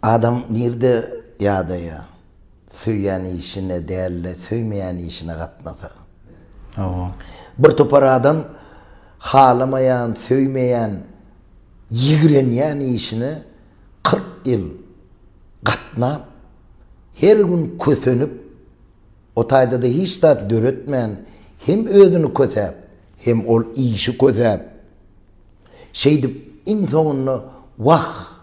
Adam nirde ýadaýar? Söýýän işine däl-de, söýmeýän işine gatnasa. Hawa. Bir topar adam halamaýan, söýmeýän, ýigrenýän işine 40 ýyl gatnap, her gün kösenip, o taýda-da hiç zat döretmän, hem özüni kösäp, hem ol işi kösäp, şeýdip iň soňunda wah,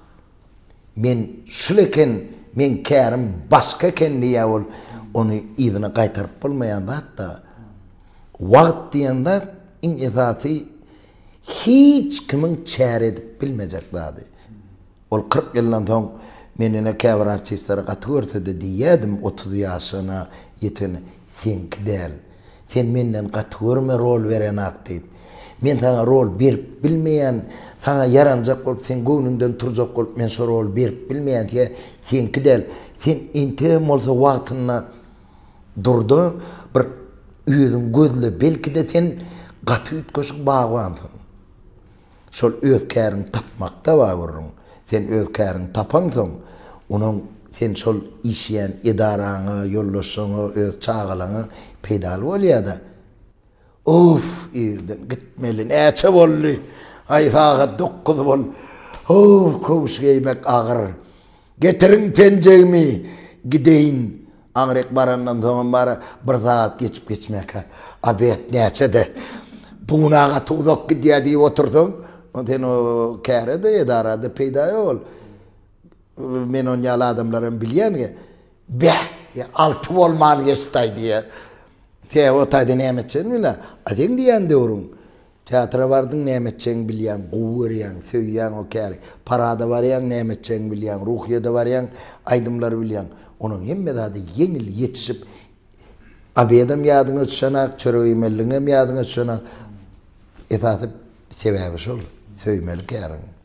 Men şul eken, meň kärim başga eken diýýär ol, ony yzyna gaýtaryp bolmaýan zat-da. Wagt diýen zat iň esasy hiç kimiň çäre edip bilmejek zady. Ol 40 ýyldan soň men ine käbir artistlere gaty görse-de diýýärdim 30 ýaşyna ýeten seňki däl. Sen menden gaty görme rol berenak diýip. Men saňa rol berip bilmeýän, saňa ýaranjak bolup, seň göwnüňden turjak bolup men şo roly berip bilmeýän, se seňki däl. Sen entegem bolsa wagtynda durda bir özüň gözle, belki-de sen gaty üýtgeşik bagbansyň. Şol öz käriňi tapmakda bar gürrüň. Sen öz käriňi tapaňsoň, onuň sen şol işleýän edaraňa, ýoldaşlaryňa, öz çagalaryňa peýdaly bolýar-da. Uff, irden gitmeli, näçe boldy? Aý, sagat dokuz bol. How, köwüş geýmek agyr. Getiriň penjegimi, gideýin. Aňryk barandan soňam bara bir sagat geçip-geçmäkä, obed näçede? Buna gaty uzak gidýär diýip otursaň, sen o käre-de, edara-da peýda ýok ol. Men on ýaly adamlaram bilýän. Beh, diýýär, alty bolman geçdi-aý diýýär. Sebäbi o taýda näme etjegini bilýär. A seň diýýän döwrüň, Teatra bardyň näme etjegiňi bilýäň, gowy görýäň, söýýäň o käri. Parada barýaň näme etjegiňi bilýäň, ruhyýede barýaň aýdymlary bilýäň. Onuň hemme zady ýeňil ýetişip, obedem ýadyňa düşenak, çörek iýmeligiňem ýadyňa düşenak. Esasy sebäbi şol, söýmeli käriňi.